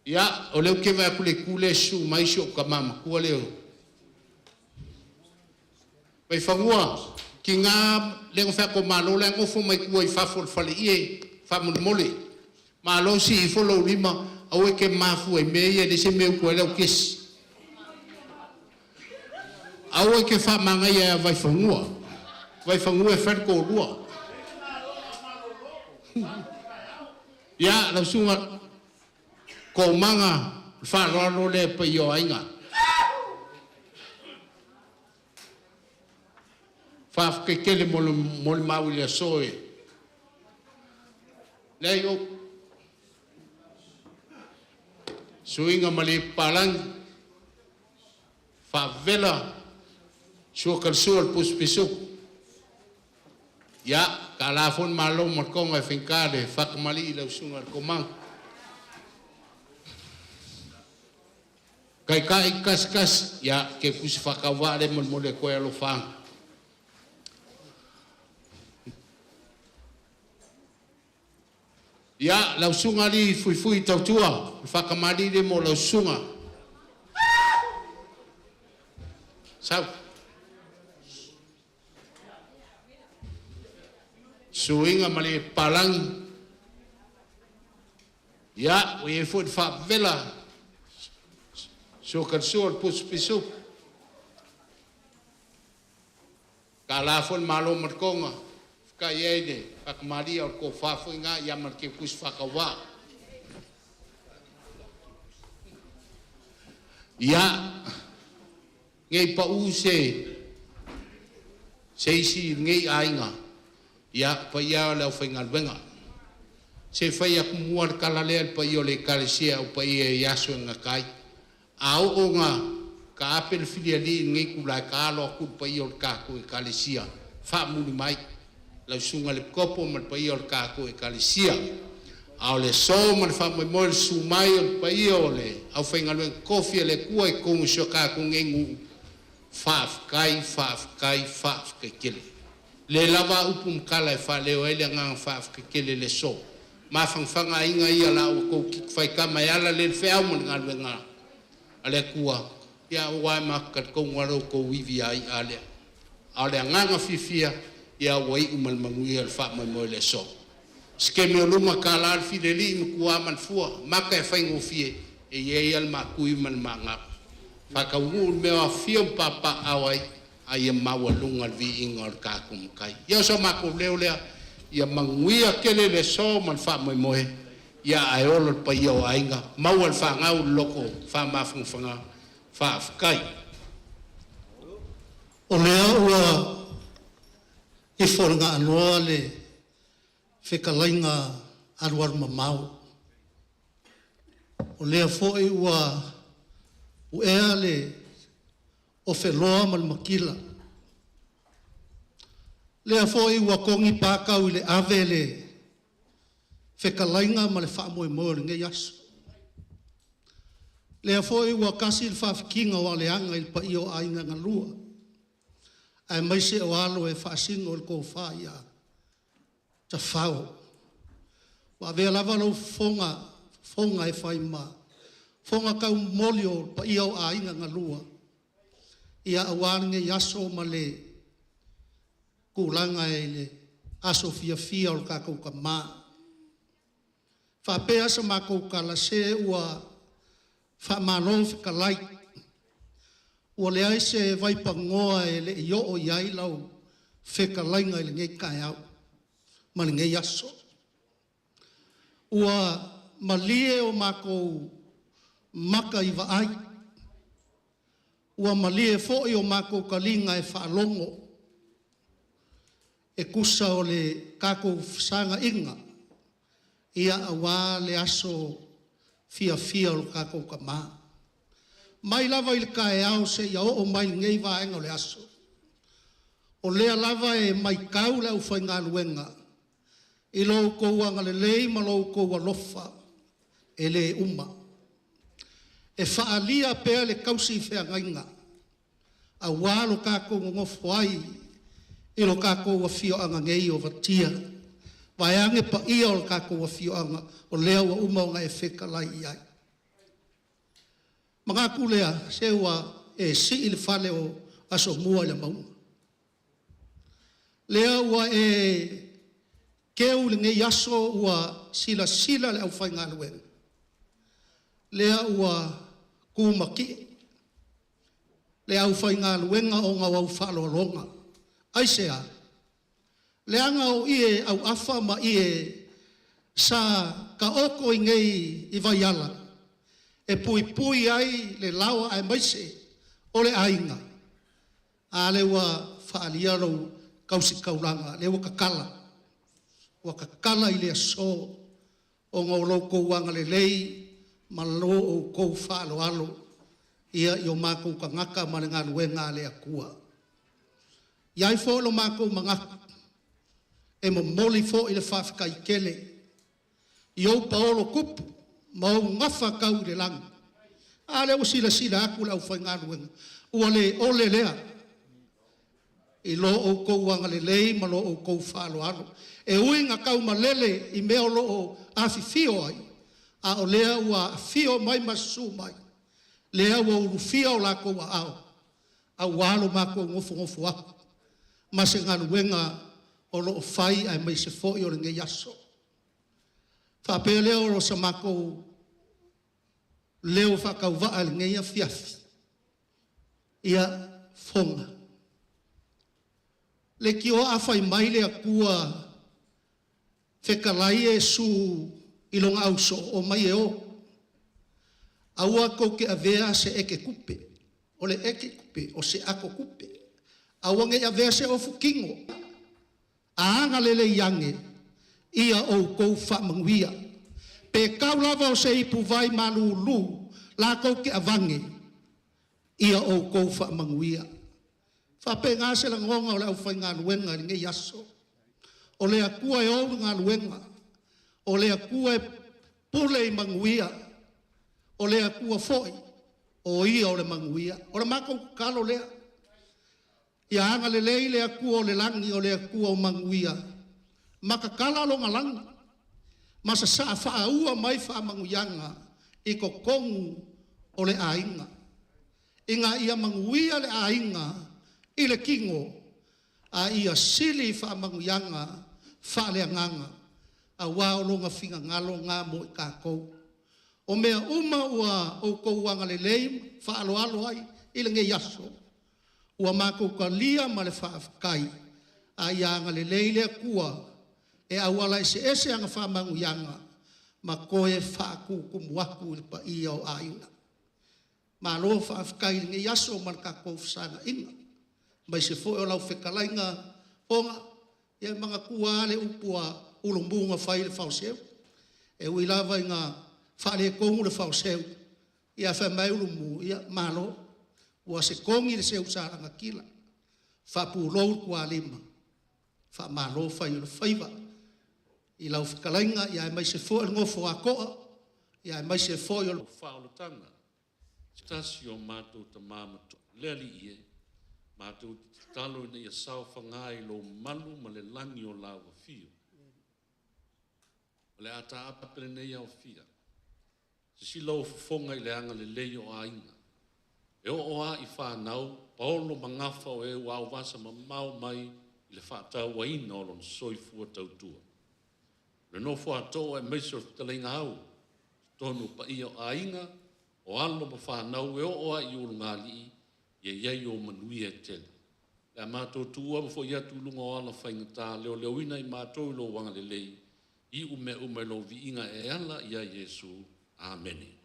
Ia, o leo ke vai aku le kule su mai si o ka mama kua leo. Vai whangua, ki ngā lengo whea ko malo le ngofo mai kua i whafo le whale ie, whamole. Malo si i folo lima, au e ke mafu e me ia le se meu kua leo kesi. Au e ke wha manga ia vai whangua. Vai whangua e whanko rua. Ia, lau susuga Komaga, o le faaaloalo lea i le paia o aiga. Faafetai tele mo le molimau i le aso e leai ou suiga malie papalagi, faavela sua talasua le pusi pisupo. Ia, tala foi le malo ma le toga e faigata le faakamali'i i lau susuga i le Komaga. Taitai tasi tasi, ia ke tusi faatauvaa lea e molimoli atu ai alofaaga. Ia, lau susuga alii Fuifui Tautua, o le faatamalii lea mo lau susuga. Sau. Suiga ma le papalagi, ia, ua i ai foi le faavela, sua talasua le pusi pisupo. Tala foi le malo ma le toga, fetai ai le faatamalia o le tofa foi na ia ma le teutusi faatauvaa. Ia, nei pau se isi lenei aiga, ia paia o le aufaigaluega. Se fai atu mua le tala lea le paia o le Ekalesia au paia i aso e gata ai. A oo na taape le filialii i lenei itula e taalo atu le paia o le tatou Ekalesia faamuli mai lau susuga i le Kopo ma le paia o le tatou Ekalesia. A o le aso ma le faamoemoe i le susu mai o le paia o le aufaigaluega totofi a le Atua i totonu o si o tatou nei nuu, faafetai, faafetai, faafetai tele. E le lava upu ma tala e faaleo ai le agaga faafetai tele i le aso. Mafanafana aiga ia la outou faitama e ala lea i le feau ma le galuega a le Atua, ia aua e matou te talitonu lava lo outou ivi a i'a lea. A o le agaga fiafia, ia ua iu ma le manuia le faamoemoe i le aso. Se taimi o luma tala le filialii ma tua ma le fua, mata e faigofie, e i ai lava le maatui ma le maagapu. Faataunuu le mea o afifio ma papaaao ai, a ia maualuga le viiga o le tatou Matai. Ia o so matou leo lea, ia manuia tele le aso ma le faamoemoe, ia ae ola le paia o aiga, maua e le fanau le loto faamafanafanaga. Faafetai. O lea ua ifo i le gaanoa le fetalaiga alualumamao. O lea foi ua u'ea le ofeloa ma le matila. Lea foi ua togi pa tauileave le fetalaiga ma le faamoemoe o lenei aso. Lea foi ua tasi le faafitiga o aleaga i le paia o aiga e lua, aemaise o alo e faasino i le tofa ia Tafao. Ua avea lava lou fofoga, fofoga e fai ma fofoga taumomoli o paia o aiga na lua, ia aua lenei aso ma le tulaga i le aso fiafia o le tatou tamā. Faapea sa matou tala, se ua faamalo fetalai, ua leai se vaipanoa e le i oo i ai lau fetalaiga i lenei taeao ma lenei aso. Ua malie o matou maka i vaai, ua malie foi o matou taliga e faalogo, e tusa o le tatou fesaga'iga ia aua le aso fiafia o le tatou Tamā. Mai lava i le taeao seia oo mai i lenei vaega o le aso, o lea lava e maitau le aufaigaluega i lo outou agalelei ma lo outou alofa e le uma. E faaalia pea le tausi feagaiga aua lo tatou nonofo ai i lo tatou afioaga nei o Vatia, vaeane paia o le tatou afioaga o lea ua uma ona e fetalai i ai. Manatu lea, se ua e sii le fale o Asomua i le mauga. Lea ua e teu i lenei aso ua silasila le aufaigaluega, lea ua tumatie le aufaigaluega ona o au faaaloaloga. Aisea? Leaga o ie auafa ma ie sa taoto i nei i Vaiala e puipui ai le laoa aemaise o le aiga, a lea ua faaalia lou tausitaulaga, lea ua tatala, ua tatala i le aso ona o lo outou agalelei ma lo outou faaaloalo ia i o matou tagata ma le galuega a le Atua. E i ai foi lo matou manatu e momoli foi le faafetai tele i ou paolo tupu ma ou gafa tau i le lagi. A lea ua silasila atu le aufaigaluega, ua le ole lea i lo outou agalelei ma lo outou faaaloalo. E ui ina taumalele i mea o lo o afifio ai, a o lea ua afio mai ma susu mai, lea ua ulufia o latou aao aua lo matou nofonofo atu ma se galuega o lo o fai aemaise foi o lenei aso. Ona faapea lea o se matou leo faatauvaa i lenei afiafi, ia Foga, leitioa a fai mai le Atua fetalai Iesu i lona ausoo, omai e o, aua tou te avea se etetupe, o le etetupe o se atotupe, aua ne i avea se ofu tino, a agalelei ane, ia outou faamanuia. Pe tau lava o se ipuvai malulu latou te avane, ia outou faamanuia. E faapena se lagona o le aufaigaluega i lenei aso. O le Atua e ou le galuega, o le Atua e pule i manuia, o le Atua foi o Ia o le manuia. O le matou tatalo lea, ia agalelei le Atua o le lagi o le Atua o manuia, ma tatala Lona lagi ma sasaa faaua mai faamanuiaga i totonu o le aiga, ina ia manuia le aiga i le tino, a ia sili faamanuiaga faaleagaga aua o Lona finagalo lena mo i tatou. O mea uma ua outou agalelei ma faaaloalo ai i lenei aso, ua matou talia ma le faafetai, a ia agalelei le Atua e auala eseese ana faamanuiaga ma toe faatutumu atu i le paia o aiga. Malo faafetai i lenei aso ma le tatou fesagai, aemaise foi o lau fetalaiga Foga. Ia e manatua lava le upu a Ulumu na fai i le faoseu, e ui lava ina faaletonu le faoseu, ae fai mai Ulumu, ia malo, ua se togi le seu sa lagatila, faapulou le tualima, faamalo fai o le faiva i lau fetalaiga aemaise foi o le nofo a toa, aemaise foi o le Faaolataga, se tasi o matou tama matua. Le Alii e, matou te tatalo ina ia saofaga i lou malu ma le lagi o lau afio. O le a taape lenei aofia, sisila ou fofoga i le agalelei o aiga. E oo lava i fanau, paolo ma gafa o e ua auvasa mamao mai i le faatauaina o lona soifua tautua. O le nofo a too aemaise o le fetalaiga au, totonu o paia o aiga, o alo ma fanau e oo lava i ulugalii, ia i ai ou manuia e tele. O le a matou tuua ma foi atu i luga o ala faigata, leoleoina i matou i lou agalelei, iu mea uma i lou viiga e ala ia Iesu. Amene.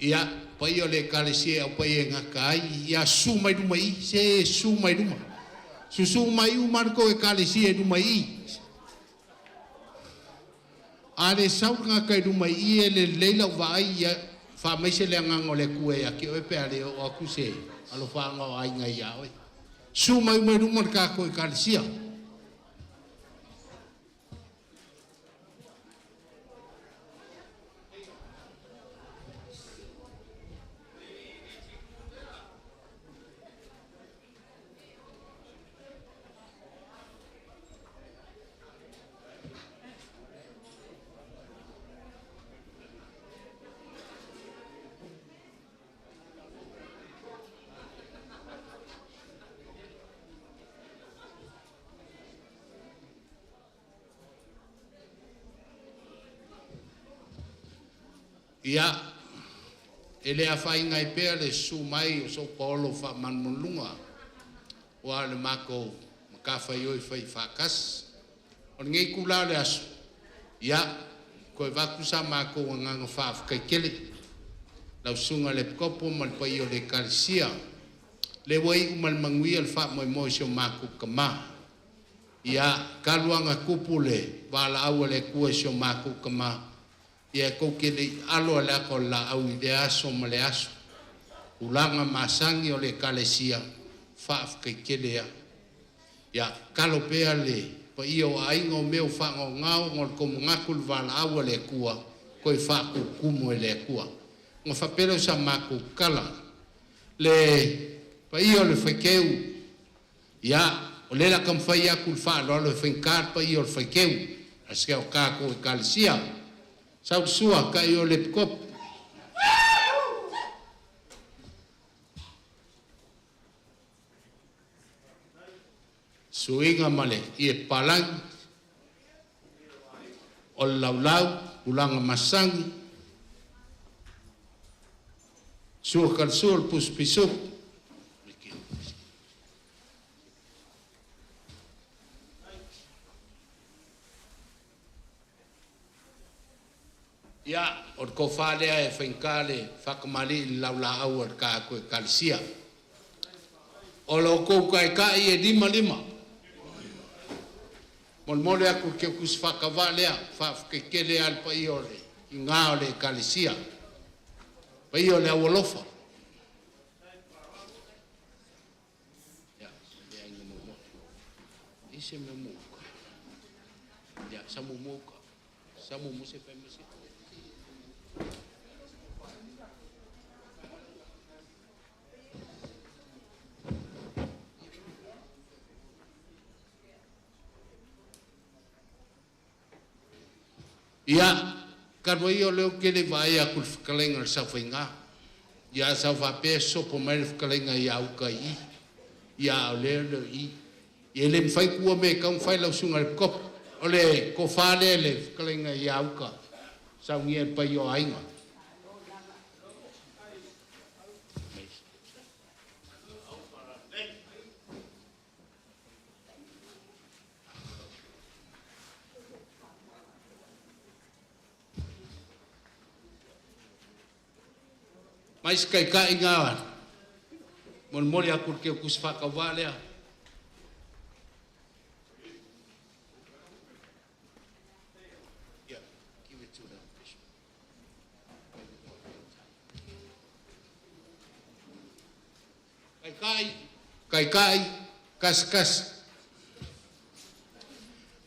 Ia, paia o le ekalesia e au paia e gata ai, ia susu mai luma i i, se susu mai luma. Susu mai uma le tou ekalesia i luma i i. A le sau le tagata i luma i i e le lelei lau vaai, ia faamaise le agaga o le Atua ia te oe pe a le oo atu se alofaaga o aiga ia oe. Susu mai uma i luma le tatou ekalesia. Ia, e le afaina ai pea le susu mai o sou paolo faamalumaluga aua o le matou matafaioi fai faatasi. O lenei itula o le aso, ia, toe avatu sa matou agaga faafetai tele lau Susuga i le Epikopo ma le paia o le Ekalesia, lea ua iu ma le manuia le faamoemoe o si o matou tama. Ia, talu lava ona tupu le valaau a le Atua i si o matou tama, ia tou te le i alo lava i le ata o le laau i lea aso ma lea aso. Tulaga masani o le Ekalesia, faafetai tele lava. Ia tatalo pea le paia o aiga o mea ua faagaogao ona o le tou manatu i le valaau a le Atua, toe faatutumu e le Atua. Ona faapea lea o sa matou tala, le paia o le Faiteu, ia, o lea o le a taumafai atu i le faaaloalo e faigata le paia o le Faiteu, ae se o tatou Ekalesia. Sau le sua, tai o le Epikopo. Suiga ma le ie papalagi, o le laulau, tulaga masani, sua talasua le pusi pisupo. Ia, o le tofa lea e faigata le faatamalii i le laulaau a le tatou Ekalesia. O lo outou taitai e lima lima. Molemole atu i le teutusi faatauva lea, faafetai tele lava i le paia o le iga o le Ekalesia, paia o le aualofa. Ia, talu ai o lea ou te le i vaai atu i le fetalaiga i le Saofaiga, ia ae sa ou faapea e sopo mai le fetalaiga ia uta i i, ia a o lea e le o i i. Ia e le mafai ona tuua mea e tatau ona fai lau Susuga i le Epikopo. O le tofa lea i le fetalaiga ia uta, saunia e le paia o aiga. Mai se taitai na molimoli atu i le teutusi faatauvaa lea. Taitai, taitai, kasi kasi.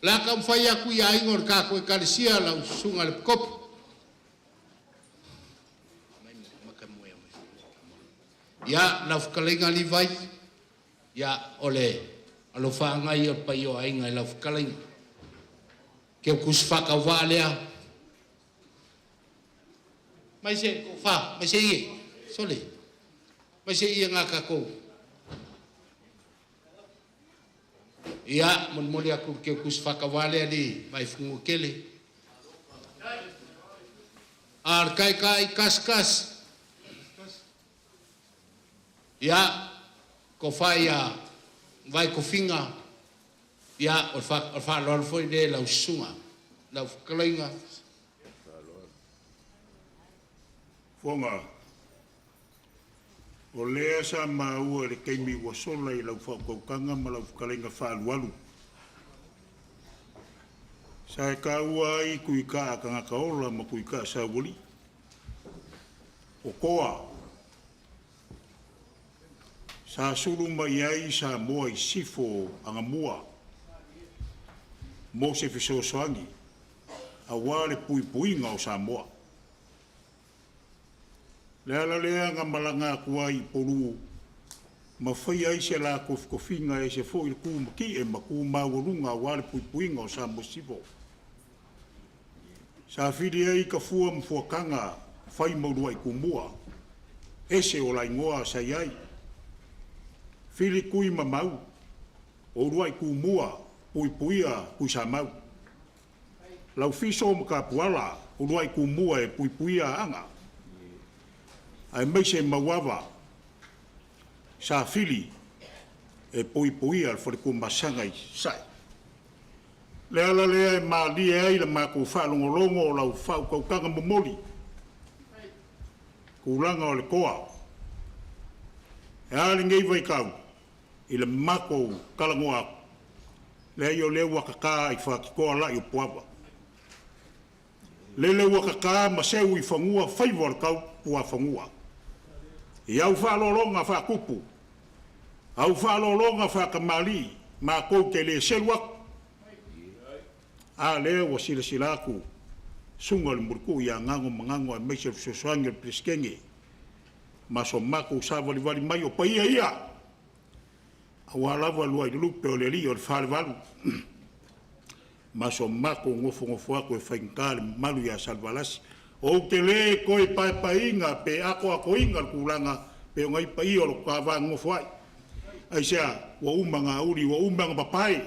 O le a taumafai atu i aiga o le tatou Ekalesia lau Susuga i le Epikopo. Ia, lau fetalaiga Livai, ia, o le alofaaga ia o le paia o aiga i lau fetalaiga. Teutusi faatauvaa lea. Mai se tofa, mai se ie, sole, mai se ie ngā tatou. Ia, molimoli atu i le teutusi faatauvaa lea alii Vaifanua tele. A o le taitai kasi kasi. Ia, tofa ia Vaitofiga, ia, o le faaaloalo foi lea i lau susuga, lau fetalaiga. Fofoga. O lea sa maua i le taimi ua sola i lau faautautaga ma lau fetalaiga faaalualu, sa e taua ai Tuitaa tagata ola ma Tuitaa saualii. O toa, sa sulu mai ai Samoa i sisifo anamua mo se fesoasoani aua le puipuiga o Samoa. Le ala lea na malaga atu ai i Upolu ma faia ai se la tofitofiga e ese foi le tu matie ma tu maualuga aua le puipuiga o Samoa i sisifo. Sa fili ai tafua ma fuataga fai ma uluai tumua, ese o laigoa sa i ai. Fili tui ma mau, o uluai tumua puipuia Tuisamau. Laufiso ma Tapuala, uluai tumua e puipuia Aana, aemaise Mauava sa fili e puipuia le fale Tuamasaga i Sasae. Le ala lea e malie ai le matou faalogologo o lau faautautaga momoli, tulaga o le toa. E a lenei vaitau i le matou talanoa atu, leai o lea ua tata i Fatitoa la'i o Puava. Lele ua tata ma seu i fanua faiva o le tautuafanua i au faaaloaloga faatupu, au faaaloaloga faatamalii, matou te le selu atu. A lea ua silasila atu susuga i le Mulituu ia Gagomaga aemaise o le fesoasoani a le Peresetene ma so matou savalivali mai, o paia ia aua lava luai lupe o le alii o le Falevalu ma so matou nofonofo atu e faigata le mamalu ia Salevalasi. Ou te le toe paepaeina pe atoatoina le tulaga pei ona i ai paia o lo ta va nonofo ai. Aisea? Ua uma ona auli, ua uma ona papae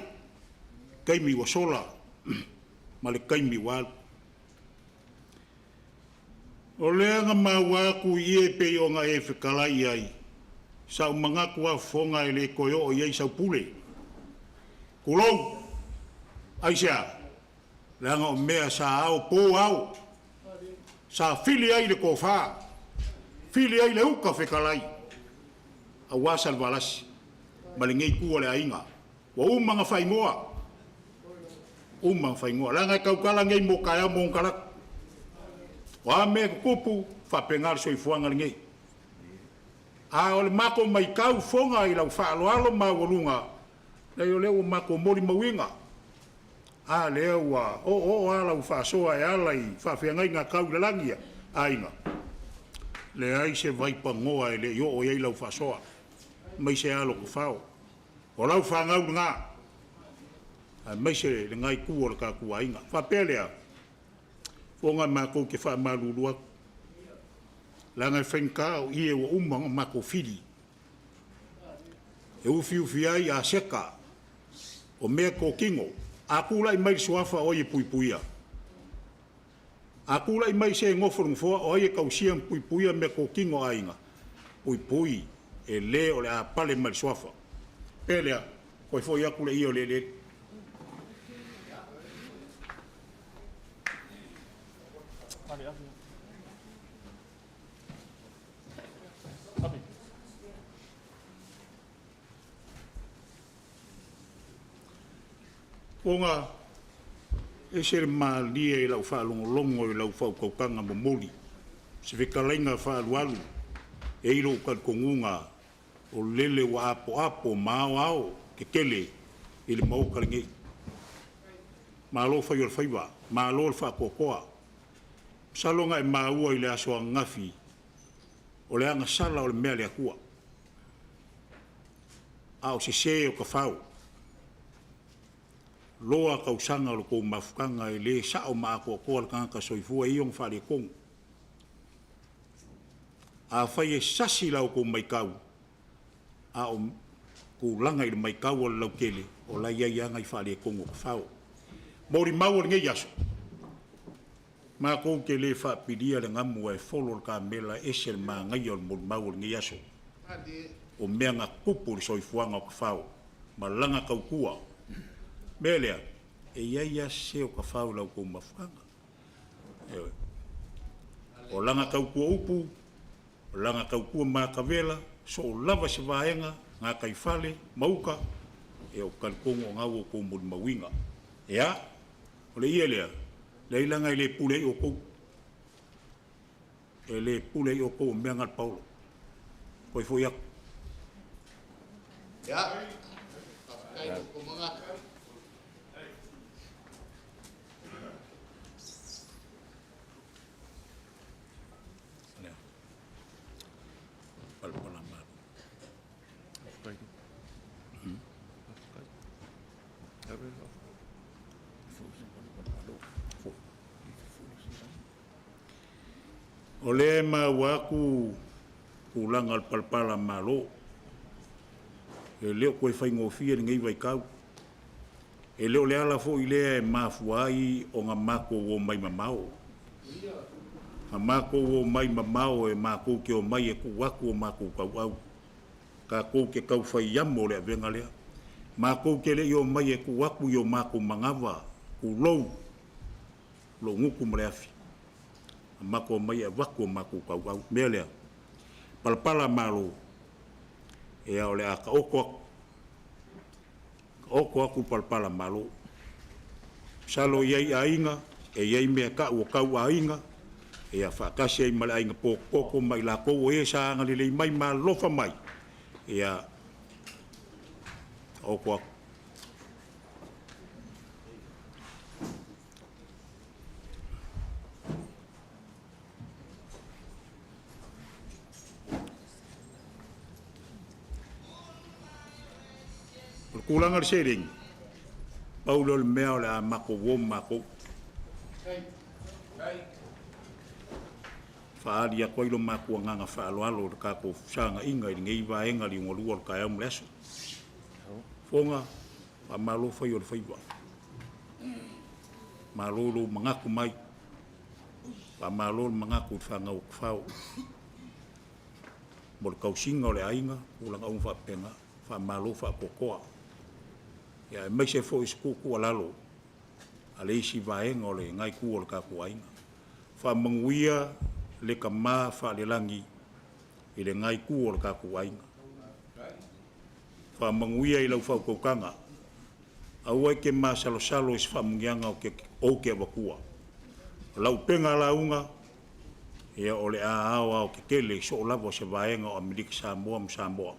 taimi ua sola ma le taimi ua alu. O lea na maua atu i e pei ona e fetalai ai, sa ou manatu lava Fofoga e le toe oo i ai sau pule. Tulou. Aisea? Leaga o mea sa ao po ao, sa fili ai le tofa, fili ai le uta fetalai aua Salevalasi ma lenei itu o le aiga. Ua uma ona faaigoa, uma ona faaigoa. Leaga e tautala nei mo taeao ma ona talaatu. O a mea e tutupu, e faapena le soifuaga lenei. A o le matou matau Fofoga i lau faaaloalo maualuga, leai o lea ua matou molimauina, a lea ua oooo lava lau faasoa e ala i faafeagaiga tau i le lagi a aiga, leai se vaipanoa e le i oo i ai lau faasoa, aemaise lava Lotofaga. O lau fanau lena, aemaise lena itu o le tatou aiga. Ona faapea lea, Fofoga matou te faamalulu atu, leaga e faigata o ie ua uma ona matou fili, e ufiufi ai aseta, o meatotino. A tulai mai le suafa o ai e puipuia? A tulai mai se e nofo i le nofoa, o ai e tausia ma puipuia meatotino a aiga? Puipui, e le o le a pale mai le suafa. Pea lea, toe foi atu le ie o le eleele. Fofoga, e ese le malie i lau faalogologo i lau faautautaga momoli, se fetalaiga faaalualu. E i ai lou talitonuga, o lele ua apoapo ma aoao tetele i le Maota lenei. Malo fai o le faiva, malo le faatoatoa. Masalo na e maua i le aso ananafi, o le agasala o le mea a le Atua, a o sese o tafao. Loa tausaga o le tou mafutaga, e le sao ma atoatoa le tagata soifua, e i ai ona faaletonu. Afai e sasi la outou matau, a o tulaga i le matau a le lautele, o la e i ai lava nai faaletonu o tafao. Molimau o lenei aso, matou te le faapilia le namu ae folo le kamela, e ese le manaia o le molimau o lenei aso. O mea na tupu i le soifuaga o Tafao ma lana tautua. O le mea lea, e i ai lava sese o Tafao i la outou mafutaga. Ioe. O lana tautua upu, o lana tautua matavela, So o lava se vaega, gataifale ma uta, ia ou te talitonu o na ua outou molimauina. Ia, o le ie lea, leai leaga e le pule ai outou. E le pule ai outou o mea na a le paolo. Toe foi atu. Ia, faafetai i lou manatu. Lea. Palapala malo. O lea e maua atu tulaga o le palapala malo. E le o toe faigofie lenei vaitau. E le o le ala foi lea e mafua ai ona matou omai mamao. Na matou omai mamao e matou te omai e tuu atu o matou tauau, tatou te tau fai amo o le avega lea. Matou te le i omai e tuu atu i o matou manava, tulou, lou gutu ma le afi. Na matou omai e avatu o matou tauau. O le mea lea, palapala malo, ia o le a taoto atu, taoto atu palapala malo. Masalo e i ai aiga, e i ai mea e tau o tauaiga, ia faatasi ai ma le aiga potopoto ma i latou o e sa agalelei mai ma alolofa mai, ia taoto atu. O le tulaga o le seleni, pau lea o le mea o le a matou o ma matou. Faaali atu ai lo matou agaga faaaloalo i le tatou fesagaiga i lenei vaega liugalua o le taeao ma le aso. Fofoga, faamalo fai o le faiva. Malo lou manatu mai, faamalo le manatu i le fanau a Tafao mo le tausiga o le aiga, tulaga uma faapena. Faamalo faatoatoa, aemaise foi o se tuutuualalo a le isi vaega o lena itu o le tatou aiga. Faamanuia le Tama Faalelagi i lena itu o le tatou aiga. Faamanuia i lau faautautaga, aua e te masalosalo i se faamanuiaga ou te avatua. O lau upega lauga, ia o le a aoaotetele i soo lava o se vaega o Amerika Samoa ma Samoa,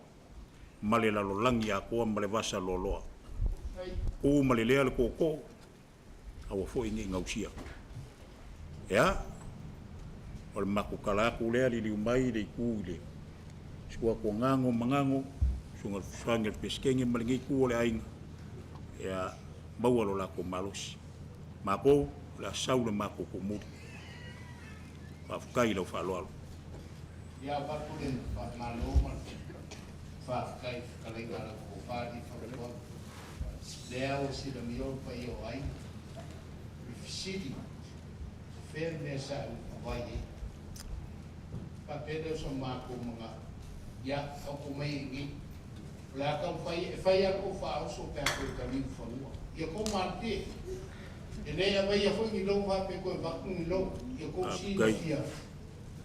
ma le lalolagi atoa ma le vasa loaloa. Tu ma le lea le tootoo, aua foi ne i gausia. Ia, o le matou tala atu lea, liliu mai i le itu i le susu atu o Gago ma Gago, susuga i le fesoasoani a le Peresetene ma lenei itu o le aiga, ia maua lo latou malosi. Matou, o le a sau le matou toomuli. Faafetai i lau faaaloalo. Ia avatu le faamalo ma le faafetai i fetalaiga a lau tofa alii fautuaga. Lea ua silamia le paia o aiga. O le fesili, o fea le mea sa e ulufai ai? Faapea lea o so matou manatu, ia taoto maia i inei. O le a taumafai e fai lava le tou faaoso pe a toe taliu i fanua. Ia tou malilie. E le avaia foi ni lou faapea e toe avatu ni lou. Ia tou silafia,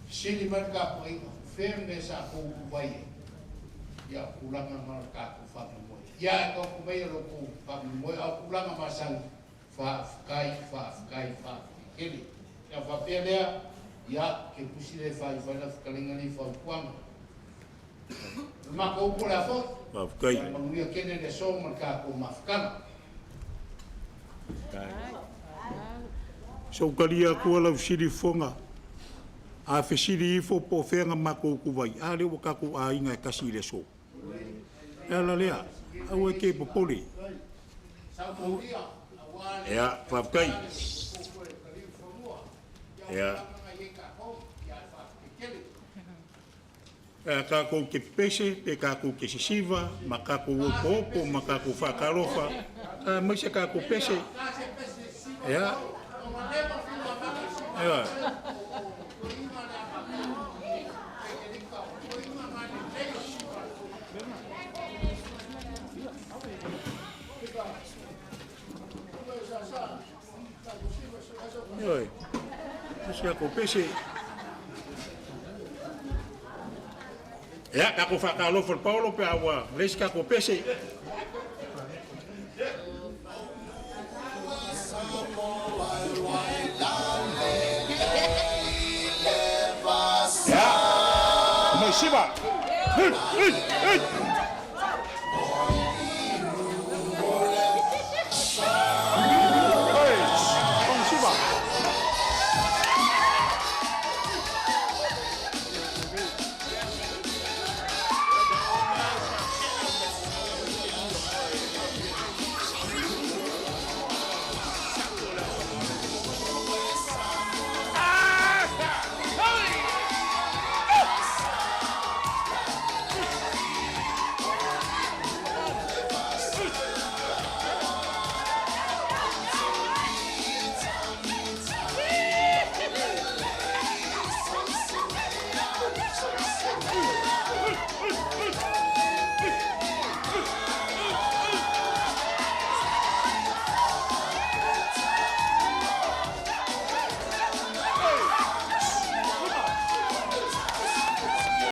fesili mai le tapuaiga, o fea le mea sa tou uluvai ai? Ia o tulaga na o le tatou faamoemoe. Ia ae taoto maia lo outou faamoemoe, a o tulaga masani, faafetai, faafetai, faafetai tele. Ia faapea lea, ia, ke tusi lea e faaiu ai lau fetalaiga nei fautuaga. O le matou upu o le a foi. Faafetai. Ia manuia tele le aso ma le tatou mafutaga. Se i ou talia atua lau fesili Fofoga. A fesili ifo po o fea na matou utuvai, a lea ua tatou aiga e tasi i le aso. O le ala lea, aua e te popole. Ia, faafetai. Ia. Pe a tatou te pepese, pe tatou te sesiva, ma tatou opoopo ma tatou faatalofa, aemaise tatou pese. Ia. Ioe. Ioe. Se tatou pese. Ia, tatou faatalofa i le paolo pe a ua leai se tatou pese. Ia, mai siva. Hei, hei, hei.